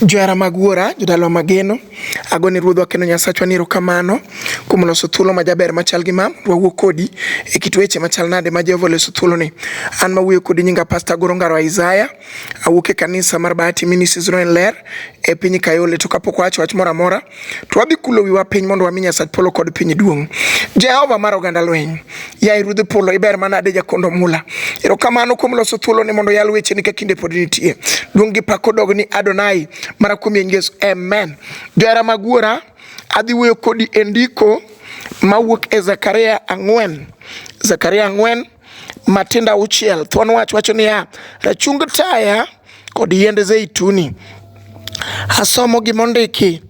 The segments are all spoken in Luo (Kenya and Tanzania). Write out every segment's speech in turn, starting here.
Johera mag wuora, jodalawa mageno, agone Ruodhwa kendo Nyasachwa ni erokamano kuom loso thuolo majaber machal gi ma wawuo kodi e kit weche machal nade ma Jehova oloso thuoloni. An mawuoyo kodi nyinga Pastor Goro Ngaro Isaiah, awuok e kanisa mar Bahati Ministries Royal Ler e piny Kayole. To kapok wawacho wach moro amora, to wadhi kulo wiwa piny mondo wami Nyasach polo kod piny duong'. Jehova mar oganda lweny, yaye Ruodh polo, iber manade jakondo mula. Erokamano kuom loso thuoloni mondo yal wecheni ka kinde pod nitie. Duong' gi pak odog ni Adonai mana kuom nying Yesu. Amen. Johera mag wuora, adhi wuoyo kodi e ndiko mawuok e Zakaria 4. Zakaria 4 matindo 6. Thuon wach wacho niya, rachung taya kod yiend zeituni. Asomo gimondiki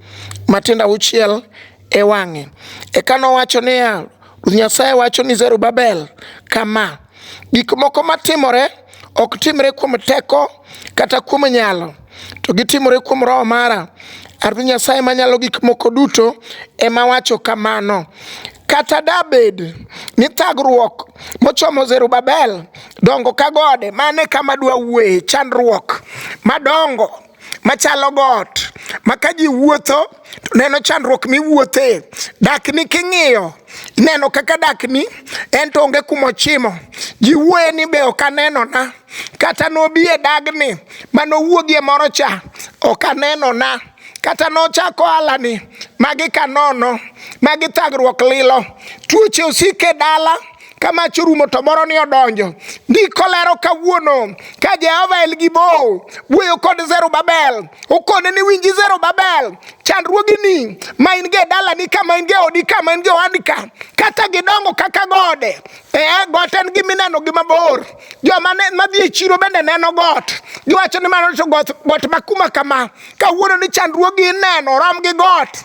matindo 6 e wang'e. Eka nowacho niya, Ruoth Nyasaye wacho ni Zerubabel kama, gik moko matimore ok timre kuom teko kata kuom nyalo, to gitimore kuom Roho mara. Ruoth Nyasaye manyalo gik moko duto ema wacho kamano. Kata dabed ni thagruok mochomo Zerubabel dongo ka gode, mane kama dwa wuoye, chandruok madongo machalo got ma ka ji wuotho to neno chandruok miwuothe. Dakni king'iyo ineno kaka dakni en to onge kumochimo. Ji wuoye ni be ok anenona, kata nobi e dagni manowuogie moro cha ok anenona, kata nochako ohalani magi kanono, magi thagruok lilo. Tuoche osiko e dala ka mach orumo to moro ni odonjo. Ndiko lero kawuono ka Jehova El Gibo wuoyo kod Zerubabel, okone ni winji Zerubabel, chandruogini ma in go e dalani ka, ma in go e odi ka, ma in go e ohandi ka, kata gidongo kaka gode. Got en gima ineno gi mabor. Joma madhi e chiro bende neno got. Giwacho ni mano to got, got ma kuma kama. Kawuono ni chandruogi ineno rom gi got.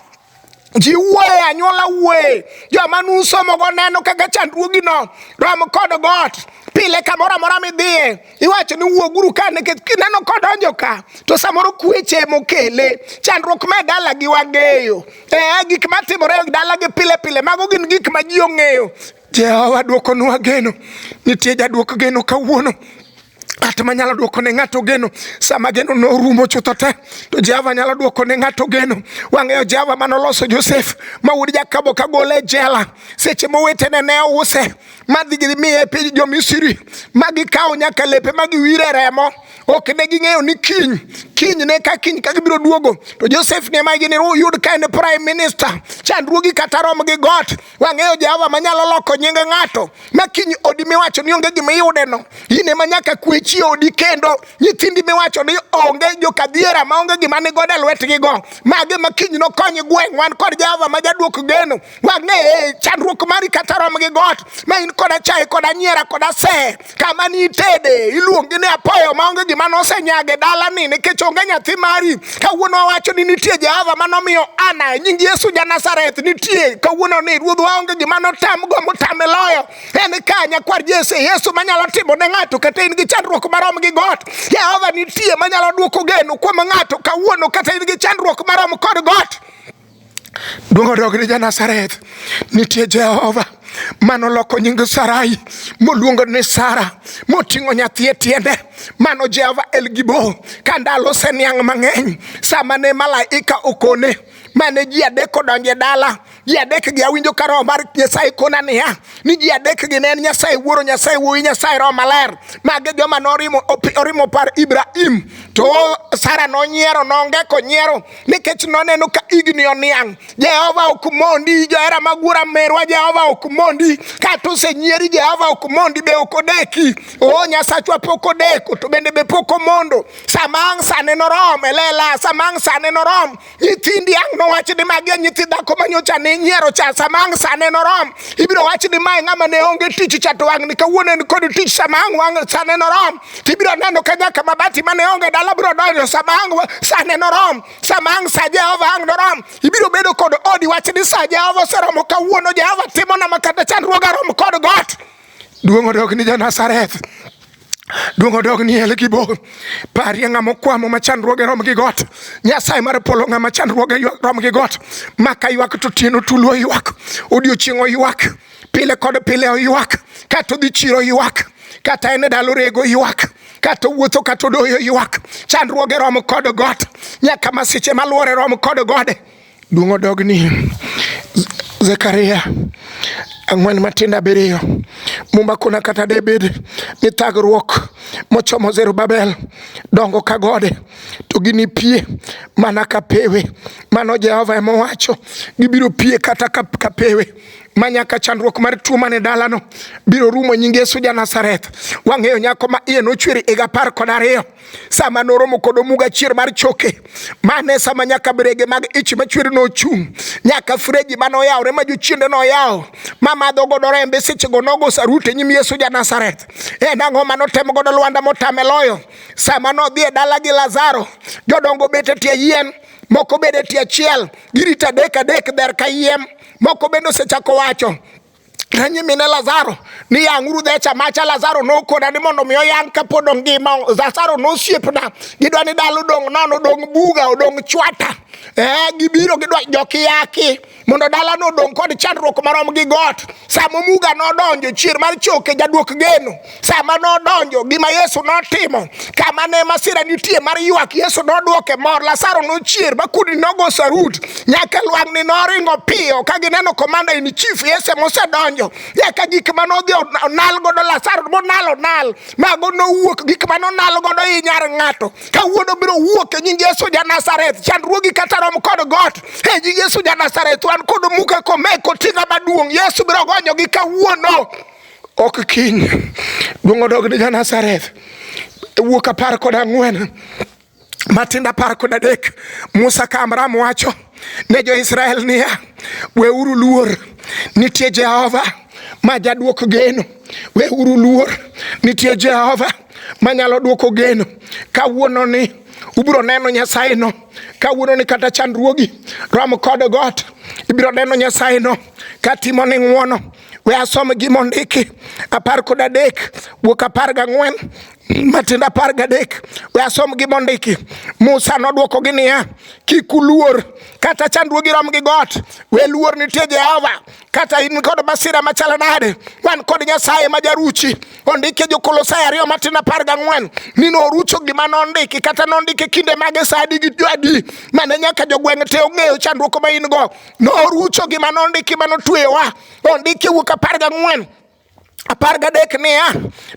Ji wuoye, anyuola wuoye, joma nusomogo neno kaka chandruogino rom kod got. Pile kamoro amora midhiye iwacho ni wuoguru ka, nikech kineno kodonjo ka to samoro kweche mokele. Chandruok ma e dalagi wang'eyo, gik matimore e dalagi pile pile, mago gin gik ma ji ong'eyo. Jehova dwokonwa geno, nitie jaduok geno kawuono. Ng'at manyalo duoko ne ng'ato geno sama geno norumo chutho te, to Jehova nyalo duoko ne ng'ato geno. Wang'eyo Jehova manoloso Josef ma wuod Jakobo kagole e jela seche mowetene ne use madhi gimiye e piny jo-Misri ma gikawo nyaka lepe ma giwire remo. Ok ne ging'eyo ni kiny kiny ne ka kiny ka gibiro duogo to Josef ne ma gini yud ka en prime minister. Chandruogi kata rom gi got. Wang'eyo Jehova manyalo loko nying ng'ato ma kiny odi miwacho ni onge gima iyude no, in ema nyaka kwechi e odi kendo nyithindi miwacho ni onge jokadhiera ma onge gima ni godo e lwetgi go, mage ma kiny nokony gweng'. Wan kod Jehova ma jaduok geno. Wang'e chandruok mari kata rom gi got ma in kod achaye kod anyiera kod aseye kama ni itede iluongi ni apoyo ma onge gima nosenyage dalani nikech onge nyathi mari. Kawuono wawacho ni nitie Jehova manomiyo Ana nying Yesu ja Nazareth nitie kawuono ni ruodhwa onge gima notamgo motame loyo. En ka nyakwar Jesse, Yesu manyalo timo ne ng'ato kata in gi chandruok marom gi got. Jehova nitie manyalo duoko geno kuom ng'ato kawuono kata in gi chandruok marom kod got. Duong' odog ni ja-Nazareth. Nitie Jehova manoloko nying Sarai moluongo ni Sara, moting'o nyathi e tiende. Mano Jehova El Gibo. Ka ndalo oseniang' mang'eny, sama ne malaika okone mane ji adek odonjo e dala, ji adek gi awinjo ka Roho mar Nyasaye kona niya ni ji adek gi ne en Nyasaye Wuoro, Nyasaye Wuowi, Nyasaye Roho Maler. Mage joma norimo orimo par Ibrahim. To Sara nonyiero, nongeko nyiero nikech noneno ka higni oniang'. Jehova ok mondi, johera mag wuora merwa, Jehova ok mondi. Kata osenyieri, Jehova ok mondi, be ok odeki. O Nyasachwa pok odeko, to bende be pok omondo. Sama ang' sane norom, e lela, sama ang' sane norom, nyithindi ang' nowach ni magi e nyithi dhako manyocha ne nyiero cha. Sama ang' sane norom, ibiro wach ni mae ng'ama ne onge tich cha, to wang'ni kawuono en kod tich. Sama ang' wang' sane norom, tibiro neno ka nyaka mabati mane onge dala biro donjo. Sama ang' sane norom, sama ang' sa Jehova ang' norom, ibiro bedo kod odi. Wach ni sa Jehova oseromo kawuono, Jehova timona ma kata chandruoga rom kod got. Duong' odog ni ja-Nazareth. Duong' odog ni El Gibo. Parie ng'ama okwamo ma chandruoge rom gi got. Nyasaye mar polo ng'ama chandruoge rom gi got. Ma ka ywak to otieno tulu oywak. Odiochieng' oywak. Pile kod pile oywak. Kata odhi chiro oywak. Kata en e dalo rego oywak. Kata owuotho kata odoyo ywak, chandruoge rom kod got, nyaka masiche maluore rom kod gode. Duong' odogni Zekaria 4 matindo 7. Mumba kona kata debed ni thagruok mochomo Zerubabel dongo ka gode to ginipie mana ka pewe. Mano Jehova ema owacho, gibiro pie kata ka pewe ma nyaka chandruok mar tuo mane dalano biro rumo nying Yesu ja Nazareth. Wang'eyo nyako ma iye nochwer higa 12 sama noromo kod omuga chier mar choke mane sama nyaka brege mag ich machwer nochung', nyaka freji manoyawre ma jochiende noyawo mamadho godo rembe sechego nogo sarut e nyim Yesu ja Nazareth. En ang'o manotem godo Lwanda motame loyo sama nodhi e dala gi Lazaro? Jodongo bet e tie yien, moko bede e tie achiel, girito adek adek dher ka yiem, moko bende osechako wacho ne nyimine Lazaro ni yang'uru dhecha macha. Lazaro nokona ni mondo mi oyang' kapod ongima. Lazaro nosiepna, gidwa ni dala odong' nono, odong' buga, odong' chwata. Gibiro gidwa jokiyaki mondo dalano odong' kod chandruok marom gi got. Sama omuga nodonjo, chier mar choke jaduok geno, sama nodonjo gima Yesu notimo kama ne masira nitie mar ywak, Yesu nodwoke mor. Lazaro nochier ma kudni nogo sarut, nyaka lwang'ni noringo piyo ka gineno commander in chief Yesu mosedonjo. Nyaka gik manodhi onal godo Lazaro monal onal mago nowuok, gik manonal godo i nyar ng'ato kawuono biro wuok e nying Yesu ja Nazareth. Chandruogi kata rom kod got, e nying Yesu ja Nazareth, wan kod muka komeko tinga maduong', Yesu biro gonyogi kawuono, ok kiny. Duong' odog ne ja Nazareth. Wuok 14 matindo 13, Musa ka Amram wacho ne jo-Israel niya, weuru luor, nitie Jehova ma jaduok geno. Weuru luor, nitie Jehova manyalo duoko geno. Kawuono ni ubiro neno Nyasaye no. Kawuono ni kata chandruogi rom kod got, ibiro neno Nyasaye no katimo ni ng'uono. We asom gima ondiki 13, wuok 14 matindo 13. We asom gima ondiki. Musa nodwokogi niya, kik uluor kata chandruogi rom gi got, we luor, nitie Jehova. Kata in kod masira machalo nade, wan kod Nyasaye ma jaruchi. Ondiki e Jokolosai 2 matindo 14 ni norucho gima nondiki, kata nondiki kinde mage sa adi gi adi mane nyaka jogweng' te ong'eyo chandruok ma in go. Norucho gima nondiki manotweyowa. Ondiki wuok 14 13 niya,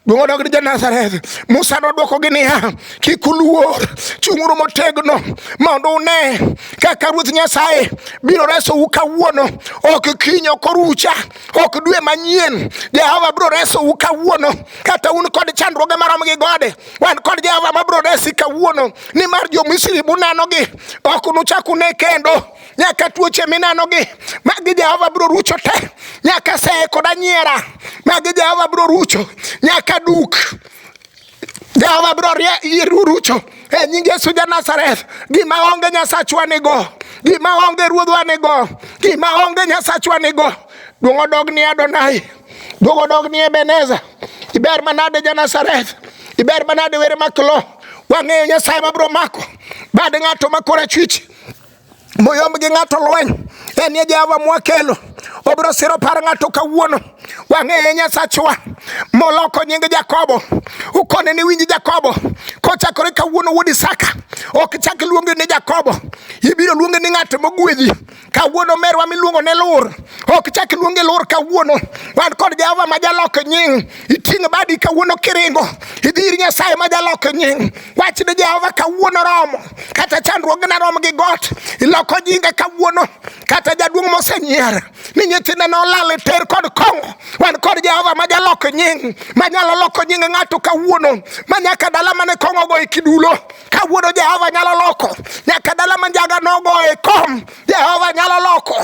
duong' odog ni ja-Nazareth. Musa nodwokogi niya, kik uluor, chung'uru motegno mondo une kaka Ruoth Nyasaye biro resou kawuono, ok kiny, ok orucha, ok dwe manyien. Jehova biro resou kawuono. Kata un kod chandruoge marom gi gode, wan kod Jehova mabiro resi kawuono, nimar jo-Misri munenogi ok unuchak une kendo. Nyaka tuoche minenogi, magi Jehova biro rucho te. Nyaka seye kod anyiera, magi Jehova biro rucho. Nyaka duk, Jehova biro rucho e nying Yesu ja Nazareth. Gima onge Nyasachwa nigo, gima onge Ruodhwa nigo, gima onge Nyasachwa nigo. Duong' odog ni Adonai, duong' odog ni Ebeneza. Iber manade ja Nazareth, iber manade were maklo. Wang'eyo Nyasaye mabiro mako bad ng'ato ma korachwich moyomb gi ng'ato lweny. En ye Jehova mwakelo, obiro siro par ng'ato kawuono. Wang'eye Nyasachwa moloko nying Jakobo, ukone ni winj Jakobo, kochakore kawuono wuod Isaka ok chak luongi ni Jakobo, ibiro luongi ni ng'at mogwedhi. Kawuono merwa miluongo ne Lur ok chak luongi Lur kawuono. Wan kod Jehova ma jalok nying. Iting' badi kawuono kiringo idhi ir Nyasaye ma jalok nying. Wach ni Jehova kawuono romo, kata chandruogna rom gi got, iloko nyinga kawuono. Kata jaduong' mosenyier ni nyithinde nolal e ter kod kong'o, wan kod Jehova ma jalok nying, manyalo loko nying ng'ato kawuono, ma nyaka dala mane kong'o go e kidulo kawuono Jehova nyalo loko. Nyaka dala ma njaga nogo e kom, Jehova nyalo loko.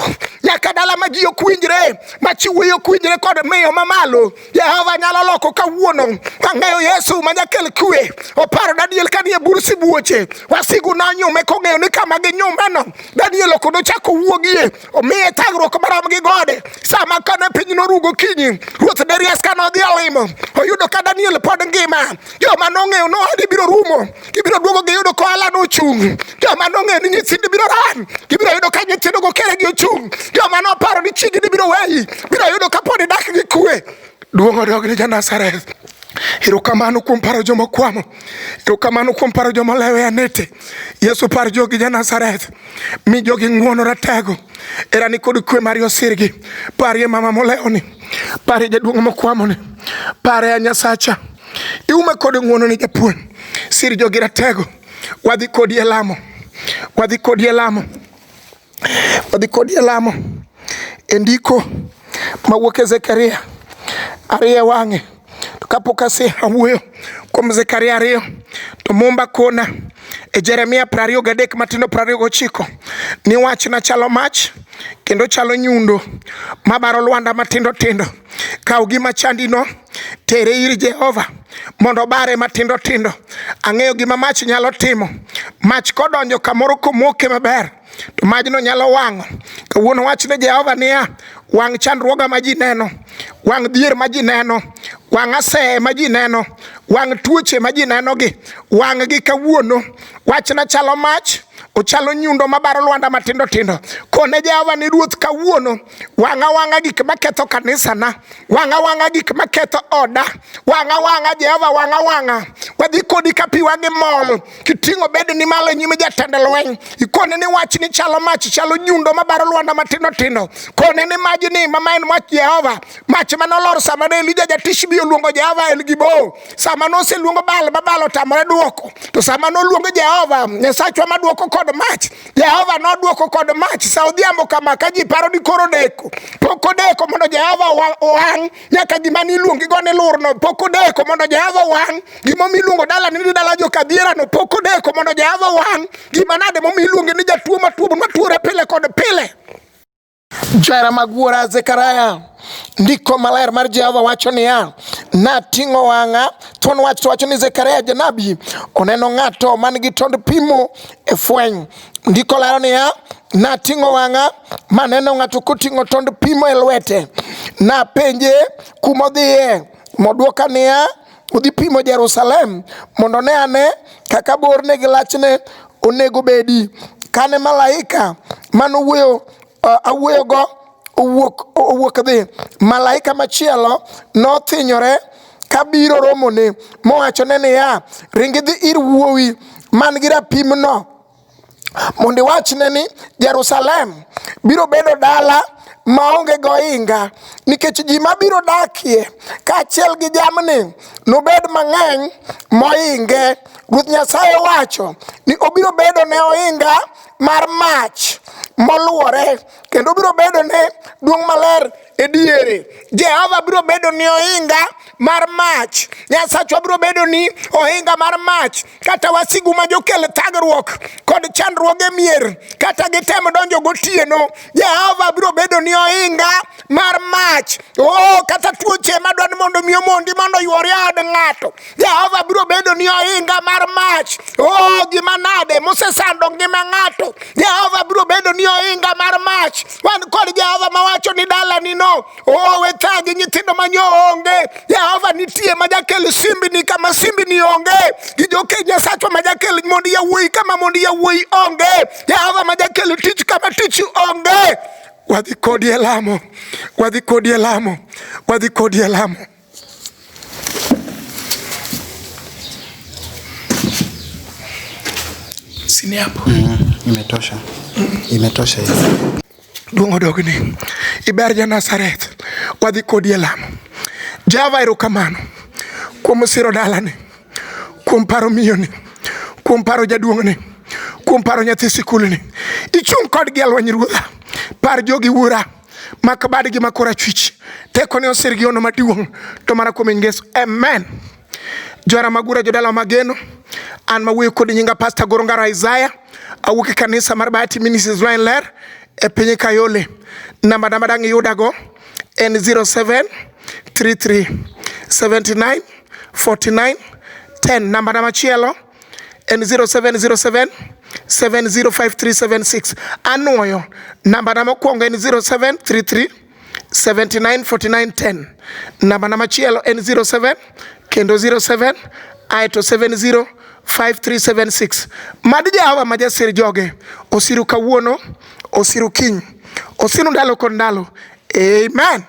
Nyaka dala ma ji ok winjre, ma chi wuoyi ok winjre kod miyo mamalo, Jehova nyalo loko kawuono. Wang'eyo Yesu ma nyakel kwe. Oparo Daniel ka nie bur sibuoche, wasigu nonyume kong'eyo ni kama ginyumeno Daniel ok nochako wuogie, omiye thagruok marom gi gode. Sama kane piny norugo kinyi, ruoth Darius kane odhi olimo, oyudo ka Daniel pod ngima. Joma nong'eyo nohadi biro rumo, gibiro duogo giyudo ka ohala nochung'. Joma nong'eyo ni nyithindi biro ran, gibiro yudo ka nyithindogo keregi ochung'. Joma noparo ni chigi biro weyi, biro yudo ka pod idak gi kwe. Duong' odog ni ja Nazareth. Erokamano kuom paro joma okwamo. Erokamano kuom paro joma olewo e anete. Yesu par jogi ja Nazareth. Mi jogi ng'uono ratego. Erani kod kwe mari osirgi. Parie mama molewoni. Parie jaduong' mokwamoni. Pare a Nyasacha. Iume kod ng'uono ni japuonj. Sir jogi ratego. Wadhi kodi e lamo. Wadhi kodi e lamo. Wadhi kodi e lamo e ndiko mawuok e Zekaria ariyo e wang'e. To kapok ase awuoyo kuom Zekaria ariyo to Mumba kona e Jeremia 23 matindo 29 ni wachna chalo mach kendo chalo nyundo mabaro lwanda matindo tindo. Kaw gima chandino tere ir Jehova mondo obare matindo tindo. Ang'eyo gima mach nyalo timo. Mach kodonjo kamoro komoke maber to majno nyalo wang'o. Kawuono wach ne Jehova niya, wang' chandruoga ma ji neno, wang' dhier ma ji neno, wang' aseye ma ji neno, wang' tuoche ma ji nenogi, wang' gi kawuono. Wachna chalo mach, ochalo nyundo mabaro lwanda matindo tindo. Kone Jehova ni Ruoth kawuono, wang'a wang'a gik maketho kanisana, wang'a wang'a gik maketho oda, wang'a wang'a Jehova, wang'a wang'a. Wadhi kodi ka pi wang'i mol, kiting'o bedni malo e nyim jatend lweny, ikone ni wachni chalo mach, chalo nyundo mabaro lwanda matindo tindo. Kone ni majni ma en mach Jehova, mach mane olor sama ne Elija ja-Tishbi oluongo Jehova El Gibor, sama noseluongo Baal ma Baal otamore duoko, to sama noluongo Jehova Nyasachwa maduoko kod mach, Jehova nodwoko kod mach sa odhiambo kama ka ji paro ni koro deko. Pok odeko mondo Jehova owang' nyaka gima niluongigo ni lurno. Pok odeko mondo Jehova owang' gimomiyo iluongo dalani ni dala jokadhierano. Pok odeko mondo Jehova owang' gima nade momiyo iluonge ni jatuo matuo matuore pile kod pile. Johera mag wuora Zekaria, ndiko maler mar Jehova wacho niya, nating'o wang'a, thuon wach to wacho ni Zekaria janabi oneno ng'ato man gi tond pimo e fweny. Ndiko lero niya, nating'o wang'a maneno ng'ato koting'o tond pimo e lwete. Napenje kumodhiye, modwoka niya, odhi pimo Jerusalem mondo one ane kaka borne gi lachne onego bedi. Kane malaika manowuoyo awuoyogo owuok dhi, malaika machielo nothinyore kabiro romone mowachone niya, ring idhi ir wuowi man gi rapimno mondo iwachne ni Jerusalem biro bedo dala maonge gohinga nikech ji mabiro dakie kaachiel gi jamni nobed mang'eny mohinge. Ruoth Nyasaye owacho ni obiro bedo ne ohinga mar mach moluore kendo obiro bedo ne duong' maler e diere. Jehova biro bedo ni ohinga mar mach. Nyasachwa biro bedo ni ohinga mar mach. Kata wasigu ma jokel thagruok kod chandruoge mier, kata gitem donjo gotieno, Jehova biro bedo ni ohinga mar mach. Oh, kata tuoche madwa ni mondo mi omondi mondo oyuor e od ng'ato, Jehova biro bedo ni ohinga mar mach. Oh, gima nade mosesando ngima ng'ato, Jehova biro bedo ni ohinga mar mach. Wan kod Jehova mawacho ni dalani no, oh, we thagi nyithindo ma nyo onge. Jehova nitie ma jakel simbini kama simbini onge. Gi joke Nyasachwa ma jakel mond yawuoyi kama mond yawuoyi onge. Jehova ma jakel tich kama tich onge. Wadhi kodi e lamo, wadhi kodi e lamo, wadhi kodi e lamo. Sini hapo. Imetosha. Imetosha hiyo. Duong' odogni. Iber ja Nazareth. Wadhi kodi e lamo. Jehova erokamano kuom siro dalani, kuom paro miyoni, kuom paro jaduong'ni, kuom paro nyathi sikulni. Ichung' kodgi e lweny Ruodha. Par jogi wuora. Mak badgi ma korachwich. Tekone osir gi ono maduong' to mana kuom nying Yesu. Amen. Johera magura jodala mageno, an mawuoyo kod nyinga Pastor Gorongaro Isaiah, awuok e kanisa mar Bahati Ministries Line Ler e piny Kayole. Namba na madang' iyudago en 0733 79 49 10. Namba na machielo en 0707 705376. Anuoyo namba na mokwongo en 0733 79 49 10. Namba na machielo en 07 kendo 07 aeto 70 5376. Mad Jehova ma jasir joge osiru kawuono, osiru kiny, osiru ndalo kod ndalo. Amen.